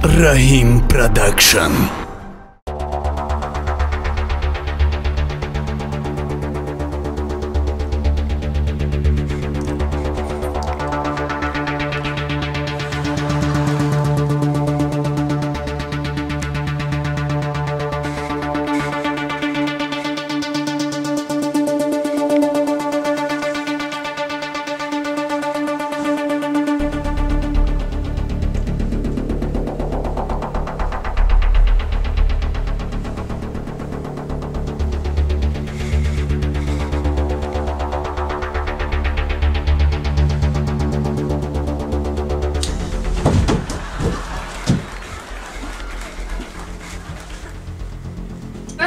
Раҳим Продакшн.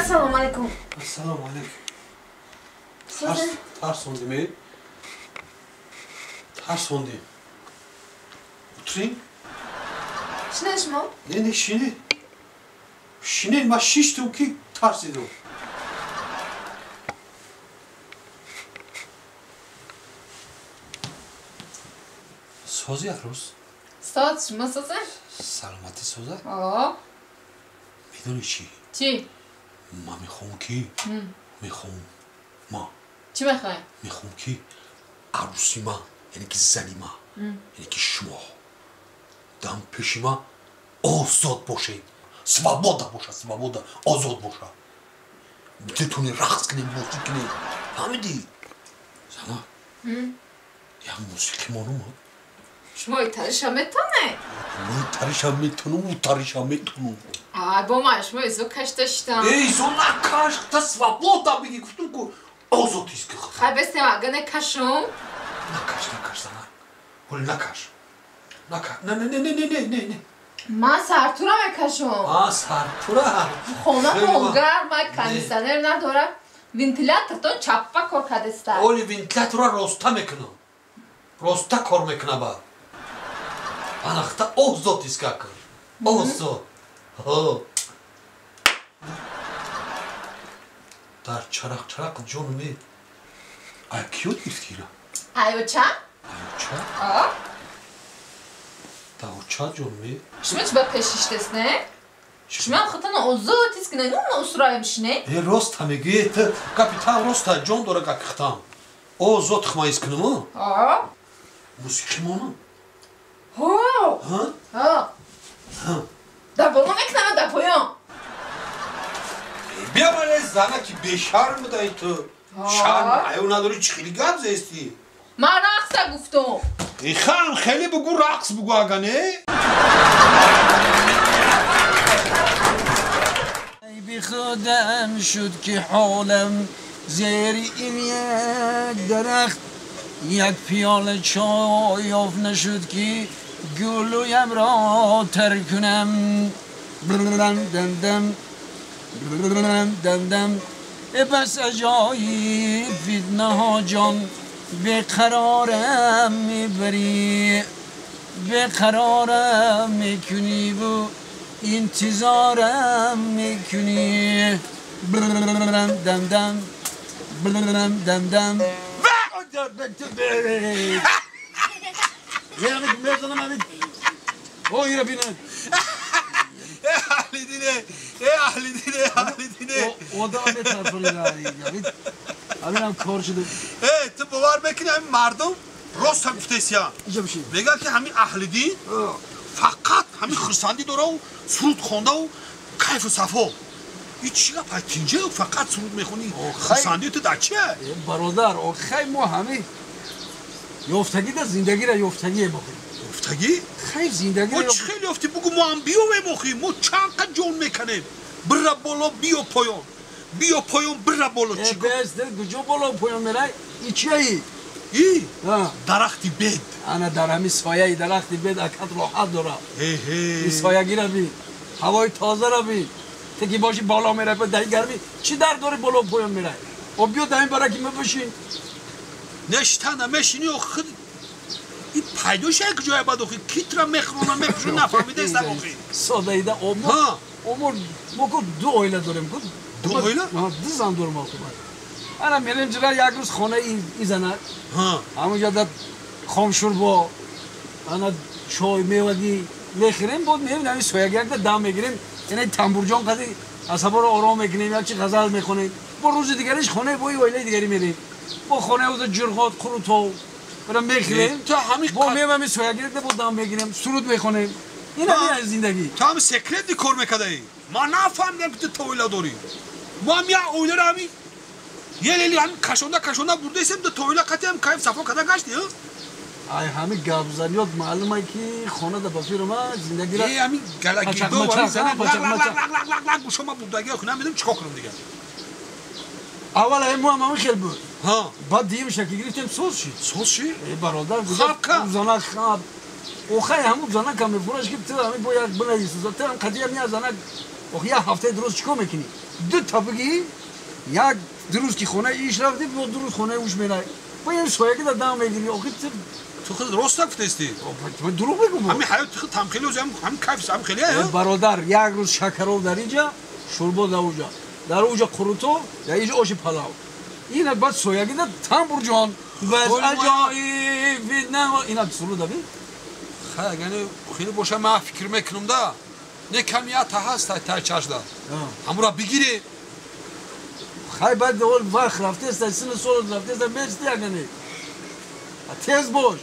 Ассалому алайкум. Ассалому алайкум. Тарсондим, тарсондим. Утурин. Шинед шумо? Не, не, шинед. Шинед, ман шиштум ки тарсидум. Сози арӯз? Соз, шумо созед? Саломатӣ соза? О. Медонӣ чӣ? Чӣ? Ман мехоҳам ки мехоҳам ма чӣ мехоҳем? Мехоҳам ки арӯси ман, яъне ки зани ман, яъне ки шумо дам пеши ман озод бошед, свобода бошад, свобода, озод бошад. Битони рақс кунем, бозӣ кунем. Фаҳмидӣ? Зана, як мусиқӣ монум. Шумо итариша метонед? Ман итаришам метонам, утаришам метонам. Ай, бо ман шумо изо кашта шидам. Э, изо накаш, та свобода биги, гуфтум ку озод иски. Хай бестем, ага накашум. Накаш, накаш, зана. Оли накаш. Накаш. Не, не, не, не, не, не, не. Ман сартура мекашум. А, сартура. Хона гарм, кондиционер надорам. Вентилятортон чаппа кор кардеста. Оли вентилятора роста мекунам. Роста кор мекунам ба. Анахта озод иска кун. Озод. Дар чарақ-чарақ ҷонуме ай кӣ ёд гирифти ира? Айоча? Айоча? А? Даоча ҷонуме? Шумо чӣ ба пеш шиштест, не? Шумо худтон озод ҳис кунед, ну усроем шине? Э, роста мегӯӣ, ту гапи таам роста, ҷон дора гапи худтам. Озод хма ҳис кунам? А? Мусиқӣ монам? Ҳо! Ҳа? Ҳа. Дар боло мекунам, дар поён. Бия мале зана ки бешарм будаи ту. Шарм ҳаё надорӣ, чӣ хеле гап зестӣ? Ман рақса гуфтум. Ихам хеле бугӯ, рақс бугӯ ага не? Бихудам шуд ки ҳолам зери ин як дарахт, як пиёла чой ёфт нашуд ки гулӯямро тар кунам. Дам-дам, дам-дам. Бас аҷоиб фитнаҳо ҷон беқарорам мебарӣ, беқарорам мекуниву интизорам мекунӣ. Дам-дам, дам-дам. میزنم همین او ایره بینه. ای اهلی دینه، ای اهلی دینه، اهلی دینه. آدم بترسونی داری. همین هم کار شده. ای تو باور بکنی همین مردم راست هم گفته. میگن که همین اهلی دین فقط همین خرسندی داره و سرود خونده و کیف و صفا. این چی گپ؟ تینجه فقط سرود میخونی، خرسندی تو در چیه؟ برادر آخه ما همین یافتگی در زندگی را یافتگی مخی. یافتگی؟ خیلی زندگی. ما چه خیلی یافتی بگو ما هم بیو مخی، ما چند قد جون میکنیم. بره بالا بیو پایان، بیو پایان بره بالا. چی؟ بس ده کجا بالا پایان میره؟ ای چیه ای؟ ای؟ درختی بید. انا در همین سایه درختی بید اکد راحت داره. هی هی. این سایگی را بی، هوای تازه را بی. تکی باشی بالا میره به دهی گرمی چی در داره بالا پایان میره؟ و بیا دهیم برای که بشین. نشتن میشینی و خود این پیداش یک جای بعد آخی کیت را میخرونم میپوشون نفهمیده است آخی. ساده ایده امور ما که دو عائله داریم که دو عائله؟ دو زن دارم آخه. انا میریم جلو یک روز خانه ای زنه. همونجا در خام شوربا، انا چای میوگی، мехӯрем, бод меем ҳамин соягиякда дам мегирем, яъне тамбурҷон қади асаборо ором мекунем, як чи ғазал мехонем. Бо рӯзи дигариш хонаи бои оилаи дигари мерем. Бо хонаи ӯза ҷурғот, қурутов бара мехӯрем. Бо меем ҳамин соягиякда бо дам мегирем, суруд мехонем. Ин ҳамин зиндагӣ. Ту ҳам секретни кор мекардаӣ. Ман нафаҳмидам ки ту то оила дорӣ. Мо ҳам як оиларо ҳамин ел-ели ҳамин кашонда кашонда бурдаистем, ту то оила қатъи ҳам кайф сафо карда гаштӣ. Ай ҳамин гапзаниёт маълума ки хона да басирма зиндагиро э ҳамин галагидо ва зана лак лак лак гӯшома бурдагӣ охи намедонам чикор кунам дигар. Аввал ай мо ҳам ҳамин хел буд. Ҳа. Баъд дигим шакл гирифтем, соз шид. Соз шид? Э бародар, хаб ка. Зана хаб. Охай ҳамун зана кам мефураш ки ту ҳамин бо як бинависуза ту ҳам қадия мия зана охи як ҳафтаи дуруст чикор мекунӣ? Ду та бигӣ як дуруст ки хонаи иш рафтӣ, бо дуруст хонаи уш мерай. Бо ин соягида дам мегирӣ. Охи ту ту худ рост гуфтаисти. Дурӯғ мегӯм. Ҳамин ҳаёти худ тамхели ӯзи ҳамин кайф ҳамхели э? Бародар, як рӯз шакаров дар инҷа, шӯрбо дар уҷа. Дар уҷа қурутов, дар инҷа оши палав. Ина баъд соягида тамбурҷон. Баз аҷоиб фитна ина суруд аби. Хай, агар хеле боша ман фикр мекунам да. Не камията ҳаст тай чашда. Ҳамура бигире. Хай баъд ол вақт рафтеста, сину сол рафтеста, мечти агане. Тез бош.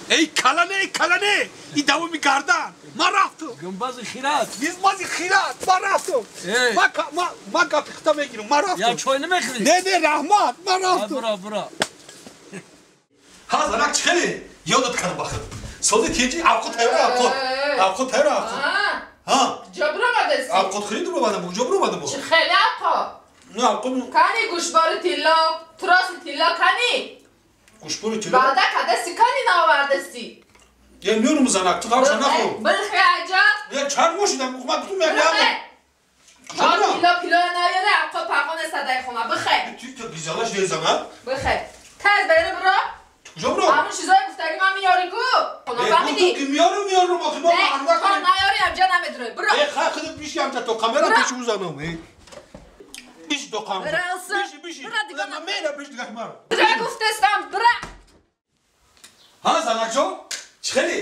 Эй калане, эй калане, и давоми гардан. Ман рафтам. Гумбази хират. Гумбази хират, ман рафтам. Ман гапи хута мегирам, ман рафтам. Я чой намехӯрӣ? Не, не, раҳмат, ман рафтам. Бура, бура. Ҳа, занак чӣ хеле? Ёдат кардам бахт. Сози тинҷи авқот тайёр авқот. Авқот тайёр авқот. Ҳа. Куҷо биромадасӣ? Авқот хеле дур омадам, куҷо биромадам? Чӣ хеле авқот? Не, авқот. Кани гӯшбори тилло, троси тилло кани? Гӯшбори тилло? Ваъда кардасӣ, кани наовардасӣ? Е, меёрум занак, ту ғамша нахӯр. Бирхе аҷаб. Е, чанд мошинам, ман гуфтум як Бирхе. То тилло пило наёре, авқот паҳон садаи хона. Бихе. Ту гизалаш не занак? Бихе. Тез бере биро. Куҷо биро? Ҳамун чизое гуфтагӣ ман меёрӣ гу. Хона фаҳмидӣ? Ки меёрум, меёрум, охи мо Не, то наёрӣ амҷа намедурӣ. Биро. Е, хай худат биши амҷа то камера пеши ӯ занам, е. Биши то камера. Биши, биши. Ман мера биши дигар мара. Бира гуфтастам, бира. Ҳа, занакҷон? Чӣ хеле?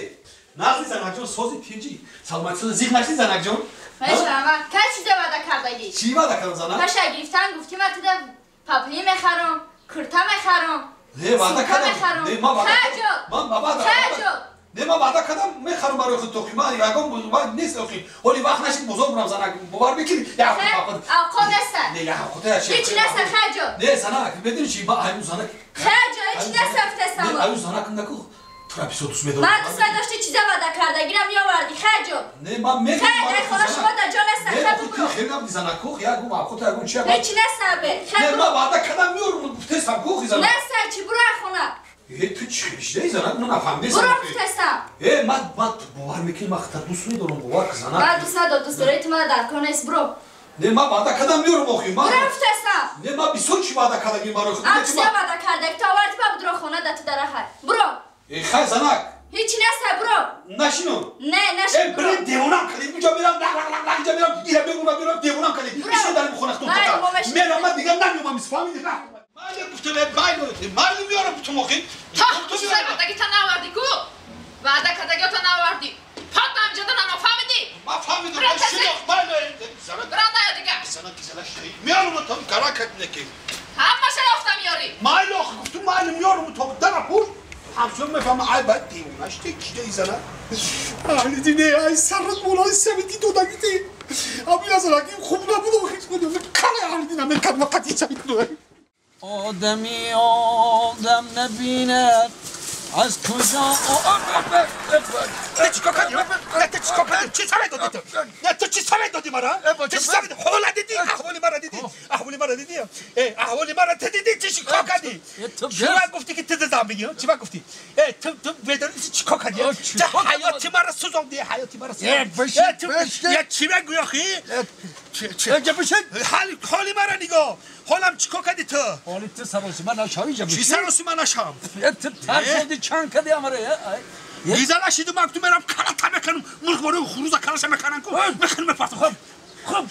Нағзи занакҷон, сози тинҷӣ. Саломатӣ сози зиқ нашди занакҷон? Мешавам. Кай чизе ваъда кардагӣ? Чӣ ваъда кардам занак? Паша гирифтан гуфтӣ ман туда папли мехарам, курта мехарам. Не, ваъда кардам. Не, ман ваъда ман ваъда Не, ман ваъда кардам, мехарам барои худ тоқи. Ман ягон ваъд нест охи. Ҳоли вақт нашид бозор бурам занак. Бовар мекунӣ? Як авқот. Авқот нест. Не, як авқот я чи. Ҳеч нест хаҷо. Не, занак, медонӣ чи? Ман аю занак. Хаҷо, ҳеч нест гуфтастам. Не, аю занак наку. Тура бисёр дӯст медорам. Ман дӯст медошти чиза ваъда кардагирам меовардӣ хаҷо. Не, ман мегӯям. Хай, хона шумо дар ҷо нест. Не, ту хеле набуди занак кӯх, як гум авқот ягон чи. Ҳеч нест абе. Не, ман ваъда кардам меорам, гуфтастам кӯх занак. Нест чи буро хона. Э, ту чӣ хелишдаи занак? Ман нафаҳмидам. Буро гуфтастам. Э, ман бовар мекунӣ, ман хата дӯст медорам, бовар ки занак. Ман дӯст надорам, дӯст дорӣ ту мана дар кор нест, буро. Не, ман ваъда кардам меорам охи. Буро гуфтастам. Не, ман бисёр чӣ ваъда кардагим барои худ. А чиза ваъда кардагӣ? Ту овардӣ ба будро хона да ту дарахай. Буро. Э, хай занак. Ҳеч нест, буро. Нашинам. Не, нашин. Э, бирин девонам кардӣ. Инҷо мерам, лақ лақ лақ лақ инҷо мерам, ира мегӯм, мерам девонам кардӣ. Бишин дар хона худтон та. Мерам, ман дигар намеомам, фаҳмидӣ? Майли гуфтам, майли, майли меорам гуфтам охи. Та, чизай ваъдагӣ та наовардӣ ку? Ваъда кардагиҳо наовардӣ. Пат амҷада нама фаҳмидӣ? Ман фаҳмидам, ман шинох, майли. Занак. Бира наё дигар. Занак гизалаш меорам то гара кардӣ. Ҳамаша ёфта меёрӣ. Майли охи гуфтам, майли меорам то дара пуш. Ҳамсоя мефаҳма, ай баъд девонаш те кида изана. Аҳли дине, ай сарат болои савити додагите. Ами азараки хуб набуд охи худ. Кала аҳли дина мекард вақти чай додагӣ. Одами одам набинад аз куҷо. Ту чикор кардӣ? Ту чикор кардӣ? Чӣ савед додӣ ту? Не, ту чӣ савед додӣ мара? Ту чӣ савед? Ҳола дидӣ? Аҳволи мара дидӣ? Аҳволи мара дидӣ? Э, аҳволи мара ту дидӣ? Чӣ чикор кардӣ? Чӣ гуфтӣ ки ту зан бигӣ? Чӣ гуфтӣ? Э, ту медонӣ чикор кардӣ? Ту ҳаёти мара сӯзондӣ, ҳаёти мара сӯзондӣ. Я чӣ мегӯӣ охӣ? Ҳоли мара нигоҳ. Ҳолам чикор кардӣ ту? Ҳоли ту саросима нашавӣ ҷа. Чӣ саросима нашавам? Ту тарсондӣ чанд кардӣ амара? Гиза нашиду ман гуфтум мерам калата мекунам, мурғ бораи хуруза калаша мекунам ку. Мекунам мепартам. Хоб, хоб.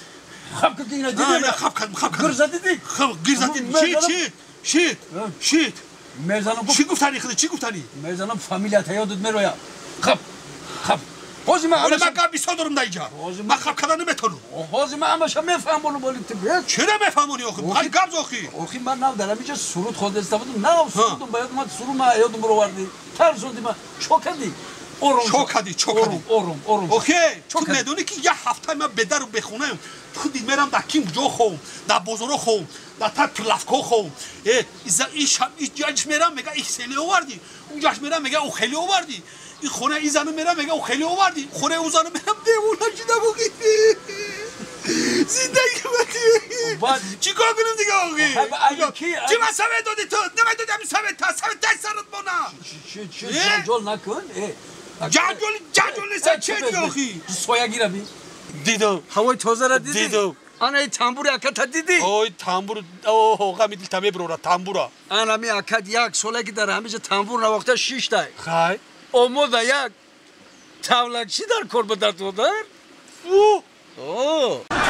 Хоб ки ина дидӣ? Хоб кардам, хоб кардам. Гирза дидӣ? Хоб, гирза дидӣ. Чӣ, чӣ? Шит, шит. Мезанам. Чӣ гуфтанӣ худ? Чӣ гуфтанӣ? Мезанам фамилията ёдат мерояд. Хоб, хоб. Ҳозир ман Оли ман гап бисёр дорам дар инҷа. Ман хаб карда наметавонам. Ҳозир ман ҳамаша мефаҳмонам, оли ту бе. Чера мефаҳмонӣ охи? Хай гап зохи. Охи ман нав дар ҳаминҷа суруд хондаиста будам. Нав сурудум ба ёд омад, суруд ман ёдум баровардӣ. Тарсондӣ ман. Чо кардӣ? Ором. Чо кардӣ, чо кардӣ? Ором, ором. Охе, ту медонӣ ки як ҳафта ман бедару бехонаем. Худи мерам дар ким ҷо ховм, дар бозоро ховм, дар та прилавко ховм. Э, иҷаш мерам мега и хеле овардӣ. Унҷаш мерам мега ӯ хеле овардӣ. И хона и зану мерам мега ӯ хеле овардӣ. Хонаи ӯ зану мерам девона шудам охи. Зиндагӣ ман. Чӣ кор кунам дига охи? Чӣ ман совет додӣ ту? Намедодӣ ҳамин совет та, совет тай сарат мона. Чӣ ҷанҷол накун? Э. Ҷанҷол, ҷанҷол нест, чӣ дига охи? Соягира би. Дидам. Ҳавои тозара дидӣ? Дидам. Ана и тамбури аката дидӣ? Ой, тамбур, оҳ, ғами дилта мебирора, тамбура. Ана ми акат як соле ки дар ҳамиҷа тамбур навохта шиштай. Хай. Омода як тавлакчӣ дар кор ба дар додар?